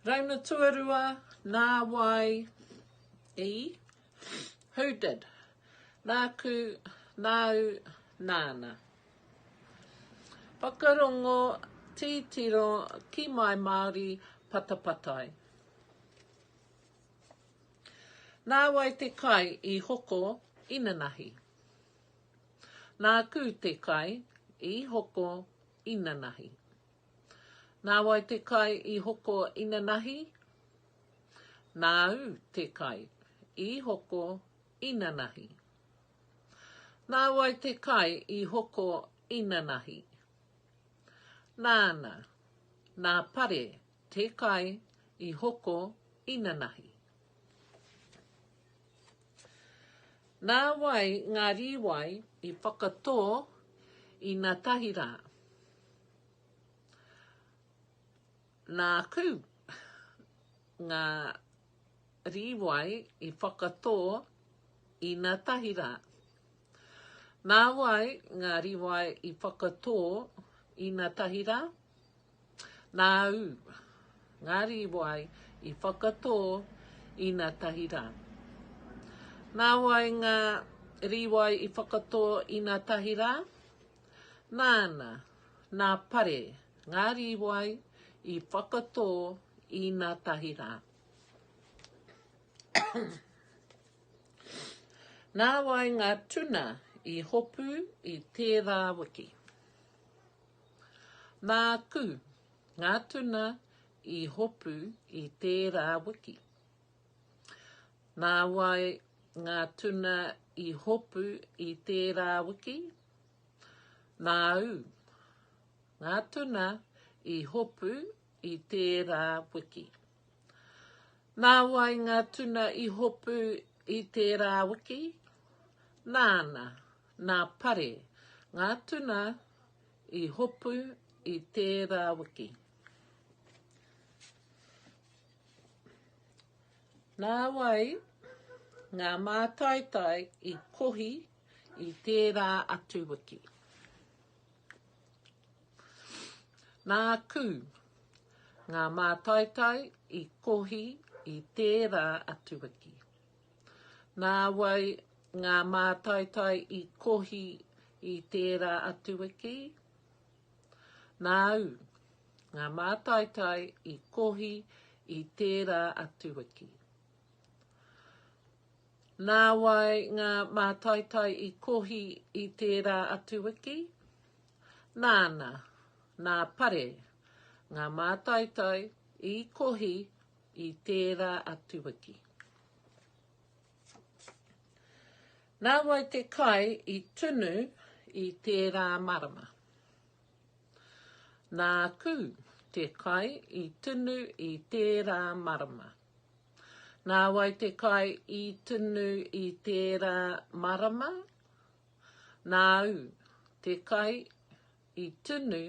Rauna tuarua, nā wai i, who did? Nāku, nāu, nāna. Whakarongo, tītiro, ki mai Māori, patapatai. Nā wai te kai i hoko inanahi? Nāku te kai i hoko inanahi. Nā wai te kai i hoko inanahi? Nāu te kai i hoko inanahi. Nā wai te kai i hoko inanahi? Nāna, nā Pare te kai i hoko inanahi. Nā wai ngā rīwai i whakatō inatahi rā? Nāku ngā rīwai i whakatō inatahi rā. Nā wai ngā rīwai i whakatō inatahi rā? Nāu ngā rīwai i whakatō inatahi rā. Nā wai ngā rīwai i whakatō inatahi rā? Nāna, nā Pare ngā rīwai i whakatō inatahi rā. Nā wai ngā tuna i hopu i tērā wiki? Nāku ngā tuna i hopu i tērā wiki. Nā wai ngā tuna i hopu i tērā wiki? Nāu ngā tuna i hopu i tērā wiki. Nā wai ngā tuna i hopu i tērā wiki? Nāna, nā Pare ngā tuna i hopu i tērā wiki. Nā wai ngā mātaitai i kohi i tērā atu wiki? Nāku ngā mātaitai i kohi i tērā atu wiki. Nā wai ngā mātaitai i kohi i tērā atu wiki? Nāu ngā mātaitai i kohi i tērā atu wiki. Nā wai ngā mātaitai i kohi i tērā atu wiki? Nāna, nā Pare ngā mātaitai i kohi i tērā atu wiki. Nā wai te kai i tunu i tērā marama? Nāku te kai i tunu i tērā marama. Nā wai te kai i tunu i tērā marama? Nāu te kai i tunu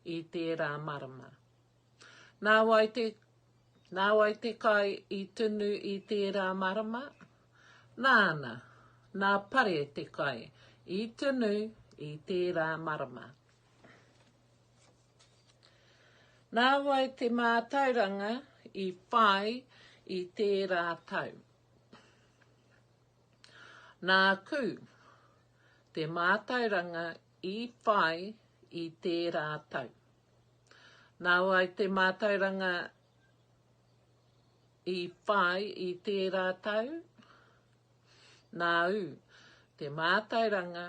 i tērā marama. Nā wai te, nā wai te kai i tunu i tērā marama? Nāna, nā Pare te kai i tunu i tērā marama. Nā wai te mātauranga i whai i tērā tau? Nāku te mātauranga i whai i tērā tau. Nā wai te mātauranga i whai i tērā tau? Nāu te mātauranga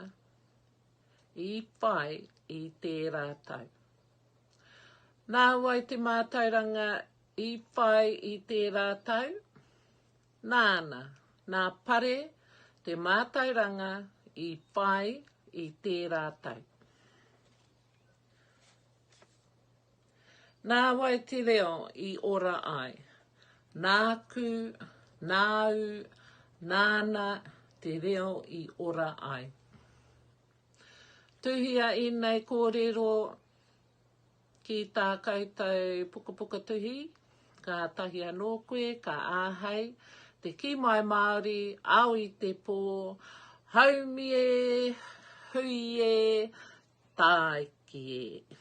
i whai i tērā tau. Nā wai te mātauranga i whai i tērā tau? Nāna, nā Pare te mātauranga i whai i tērā tau. Nā wai te reo i ora ai? Nāku, nāu, nāna te reo i ora ai. Tuhia ēnei kōrero ki tā koutou pukapuka tuhi, kātahi anō koe ka āhei te kī mai Māori, ao i te pō, haumi e, hui e, Tāiki e.